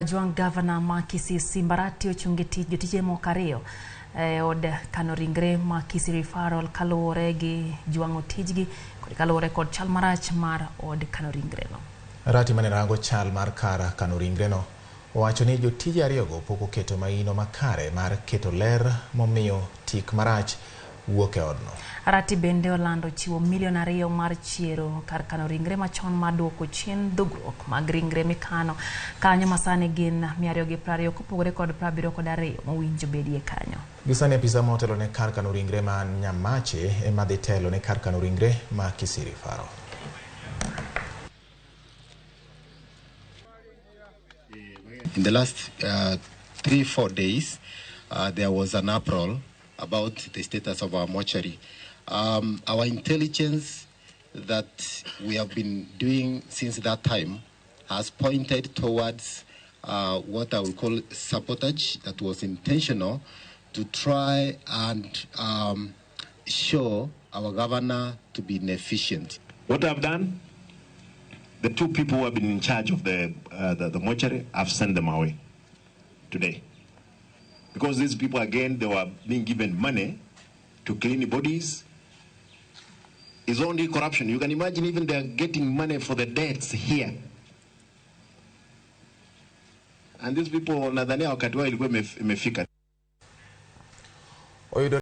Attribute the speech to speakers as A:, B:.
A: Ojwang gavana ma Kisii Simba Arati ochung' e tich jotije moko ariyo e od kano ringre ma Kisii Referral kaluwore gi jwang'o tijgi kod kaluwore kod chal marach mar od kano ringreno.
B: Arati mane rango chal mar kar kano ringreno owacho ni jotije ariyogo pok oketo maino makare mar keto ler momiyo tik marach wuok e odno.
A: Arati bende olando chiwo milion 2 mar chiero kar kano ringre machon mar duoko chien dhugruok mag ringre mikano kanyo masani gin 220 kopogore kod 72 mowinjo bedie kanyo.
B: Gisani apisa motelo ne kar kano ringre ma Nyamache ema dhi telo ne kar kano ringre ma Kisii Referral.
C: In the last 3-4 days, there was an uproar about the status of our mortuary. Our intelligence that we have been doing since that time has pointed towards what I would call sabotage that was intentional to try and show our governor to be inefficient.
D: What I've done, the two people who have been in charge of the mortuary, I've sent them away today. Because these people, again, they were being given money to clean bodies. It's only corruption. You can imagine even they are getting money for the debts here. And these people, nadhania wakati wao ilikuwa imefika.
B: Oyudo